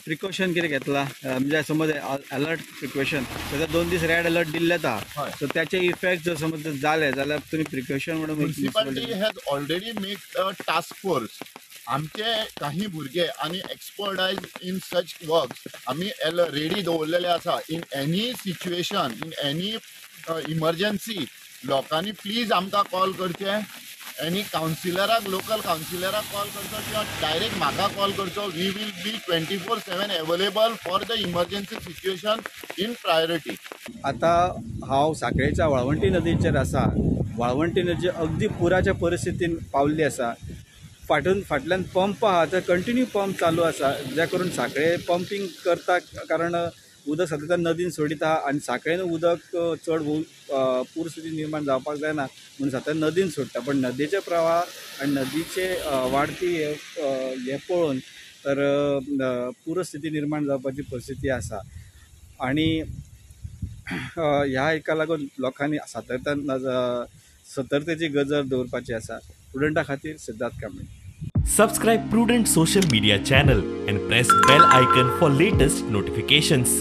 Precaution कितें घेतला, म्हणजे समज अलर्ट प्रिकॉशन, सद्या 2 दीस रेड अलर्ट दिल्ले आहा, सो त्याचे इफेक्ट जर समज जाले जाल्यार तुमी प्रिकॉशन म्हणून municipality has already make a task force. आमचे काही भुरगे आनी एक्सपर्टायज इन सच वर्क्स आमी रेडी दवरलेले आसा. In any situation, in any emergency लोकांनी प्लीज आमकां कॉल करचे, एनी कावन्सिलराक, लोकल कावन्सिलराक कॉल करचो किंवा डायरेक्ट म्हाका कॉल करचो. We will be 24/7 available for the emergency situation in priority. आतां हांव साखळेच्या वाळवंटी नदीचेर आसा. वाळवंटी नदी अगदी पुराच्या परिस्थितीन पावल्ली आसा. फाटल्यान पंप आहा, तर कंटिन्यू पंप चालू आसा, ज्या करून साखळे पंपींग करता, कारण उदक सतत नदीन सोडीत आहा आनी साखळेन उदक चड पूरस्थिती निर्माण जावपाक जायना म्हणून सतत नदीन सोडटा. पण नदीचे प्रवाह आनी नदीचे वाडती हे पळोवन तर पूरस्थिती निर्माण जावपाची परिस्थिती आसा. आनी ह्या हेका लागून लोकांनी सातत्यान सतर्कतेची गरज दवरपाची आसा. प्रुडंटा खातीर Siddharth Kamble. Subscribe Prudent social media channel and press bell icon for latest notifications.